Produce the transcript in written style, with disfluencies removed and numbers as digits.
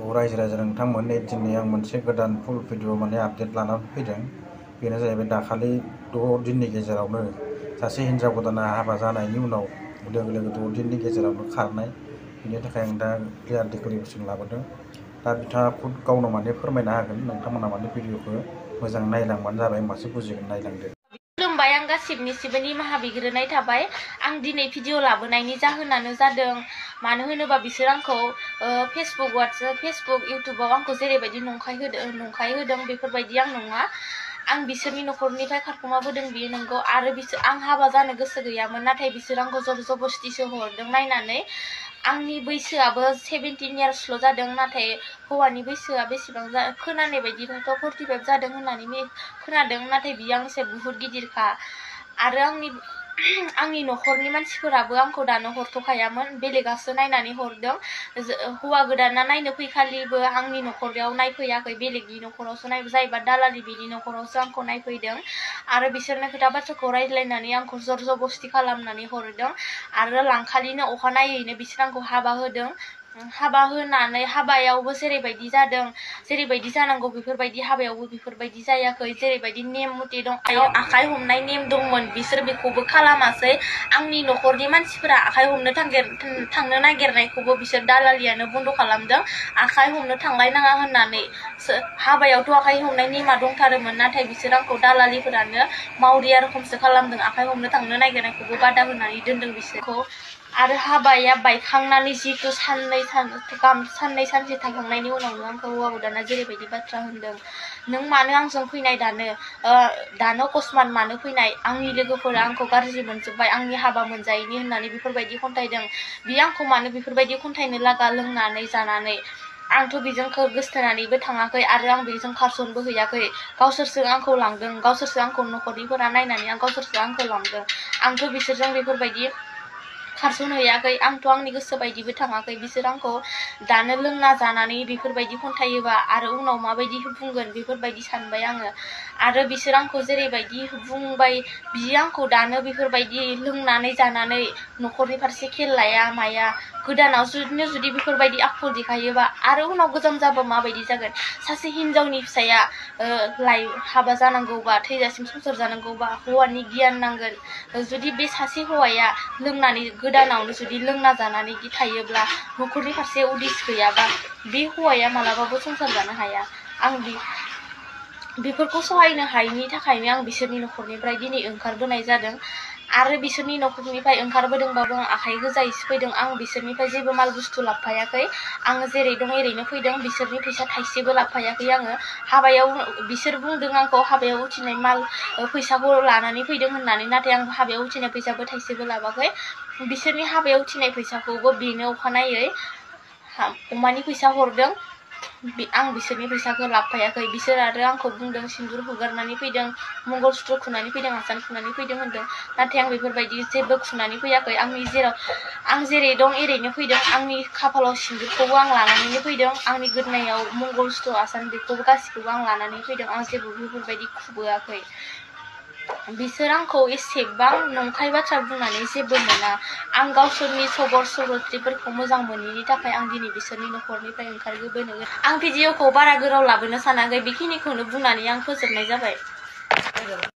रायजो राजा नोंथांमोननि दिनै आं मोनसे गोदान फुल भिडिअ माने आपडेट लानानै फैदों। बेनो जाहैबाय दाखालि 6 दिननि गेजेरावनो सासे हिन्जाव गोदाना हाबा जानायनि उनाव लोगो लोगो 6 दिननि गेजेरावनो खारनाय। बेनि थाखाय आं दा क्लियार डिक्लेरेसन लाबोदों। दा बिथाङा खुद गावनो माने फोरमायना होगोन। नोंथांमोना माने भिडिअखौ मोजां नायलांबानो जाबाय, होमबासो बुजिगोन। नायलांदो। खुलुमबाय, आं गासिबनिसिबो निमाहा बिग्रोनाय थाबाय। आं दिनै भिडिअ लाबोनायनि जाहोनानो जादों, मानो होनोबा बिसोर आंखौ फेसबुक इउटुबाव आंखौ जेरैबायदि नंखाय होदों बेफोरबायदि आं नङा। आं बिसोरनि न'खरनिफ्राय खारखुमाबोदों, बियो नंगौ। आरो आं हाबा जानो गोसो गैयामोन, नाथाय बिसोर आंखौ जबरदस्तिसो हरदों नायनानै। आंनि बैसोआबो 17 इयार्सल' जादों, नाथाय हौवानि बैसोआ बेसेबां खोनानाय बायदिबाथ' 45 जादों होननानै खोनादों, नाथाय बियो आंनिसाय बुहुत गिदिरखा। आरो आंनि न'खरनि मानसिफोराबो आंखौ दानो हरथ'खायामोन, बेलेगासो नायनानै हरदों। हौवा गोदाना नायनो फैखालिबो आंनि न'खराव नायफैयाखै, बेलेगनि न'खरावसो जायबा दालालि बेनि न'खरावसो आंखौ नायफैदों। आरो बिसोरनो खोथा बाथ्राखौ रायज्लायनानै आंखौ जबरदस्ति खालामनानै हरदों। आरो लांखालिनो अखानायैनो बिसोर आंखौ हाबा होदों। हाबा होनानै हाबायावबो जेरैबायदि जानांगौ बेफोरबायदि हाबायावबो बेफोरबायदि जायाखै। जेरैबायदि नेम मथे दं, आखाइ हमनाय नेम दंमोन, बिसोर बेखौबो खालामासै। आंनि न'खरनि मानसिफोरा आखाइ हमनो थांनो नागिरनायखौबो बिसोर दालालियानो बन्द' खालामदों, आखाइ हमनो थांलायनाङा होननानै। हाबायावथ' आखाइ हमनाय नेमा दंथारोमोन, नाथाय बिसोर आंखौ दालालिफोरानो मावरिया रोखोमसो खालामदों। आखाइ हमनो थांनो नागिरनायखौबो बादा होनानै दोनदों बिसोरखौ। आरो हाबाया बायखांनानै जिहेतु साननै सानसे थाखांनायनि उनावनो आंखौ हौवा गोदाना जेरैबायदि बाथ्रा होनदों, नों मानो आंजों फैनाय दानो अकस्मात मानो फैनाय, आंनि लोगोफोरा आंखौ गाज्रि मोनजोब्बाय, आंनि हाबा मोनजायैनि होननानै बेफोरबायदि खन्थाइदों। बियो आंखौ मानो बेफोरबायदि खन्थाइनो लागा लोंनानै जानानै? आंथ' बेजों गोसथोनानैबो थाङाखै, आरो आं बेजों खारसनबो हैयाखै। गावसोरसो आंखौ लांदों, गावसोरसो आंखौ न'खरनिफोरा नायनानै गावसोरसो आंखौ लांदों। आंथ' बिसोरजों बेफोरबायदि खारसनहैयाखै, आंथ' आंनि गोसो बायदिबो थाङाखै। बिसोर आंखौ दानो लोंना जानानै बेफोरबायदि खन्थायोबा आरो उनाव माबायदि बुंगोन बेफोरबायदि सानबाय आङो। आरो बिसोर आंखौ जेरैबायदि बुंबाय, बियो आंखौ दानो बेफोरबायदि लोंनानै जानानै न'खरनि फारसे खेल लाया माया। गोदानाव जुदि बेफोरबायदि आखु देखायोबा आरो उनाव गोजाम जाबा माबायदि जागोन? सासे हिनजावनि फिसाया हाबा जानांगौबा, थैजासिम संसार जानांगौबा हौवानि गियान नांगोन। जुदि बे सासे हौवाया लोंनानै गोदानावनो जुदि लोंना जानानै थायोब्ला, न'खरनि फारसे उदिस गैयाबा, बे हौवाया मालाबाबो संसार जानो हाया। आं बेफोरखौ सहायनो हायैनि थाखायनो आं बिसोरनि न'खरनिफ्राय दिनै ओंखारबोनाय जादों। आरो बिसोरनि न'खरनिफ्राय ओंखारबोदोंबाबो आं आखाइ गोजायैसो फैदों। आं बिसोरनिफ्राय जेबो माल बुस्थु लाबोफायाखै। आङो जेरै दं एरैनो फैदों, बिसोरनि फैसा थाइसेबो लाबोफायाखै आङो। हाबायाव बिसोर बुंदों आंखौ हाबायाव उथिनाय फैसाखौ लानानै फैदों होननानै, नाथाय आं हाबायाव उथिनाय फैसाबो थाइसेबो लाबाखै। बिसोरनि हाबायाव उथिनाय फैसाखौबो बेनो अखानायै अमानि फैसा हरदों। आं बिसोरनि फैसाखौ लाबोफायाखै। बिसोर आरो आंखौ बुंदों सिन्दुर हुगारनानै फैदों, मंगलसुत्र खुनानै फैदों, आसान खुनानै फैदों होनदों। नाथाय आं बेफोरबायदि जेबो खुनानै फैयाखै। आं जेरै दं एरैनो फैदों। आंनि खाफालाव सिन्दुरखौबो आं लानानैनो फैदों, आंनि गोदोनायाव मंगलसुत्र आसान बेखौबो गासिखौबो आं लानानै फैदों। आं जेबो बेफोरबायदि खुबोआखै। बिसोर आंखौ एसेबां नंखाय बाथ्रा बुंनानै जेबो मोना। आं गावसोरनि सरिथ्रफोरखौ मोजां मोनैनि थाखाय आं दिनै बिसोरनि न'खरनिफ्राय ओंखारबोनो। आं भिडिअखौ बारा गोलाव लाबोनो सानाखै, बेखिनिखौनो बुंनानै आं फोजोबनाय जाबाय।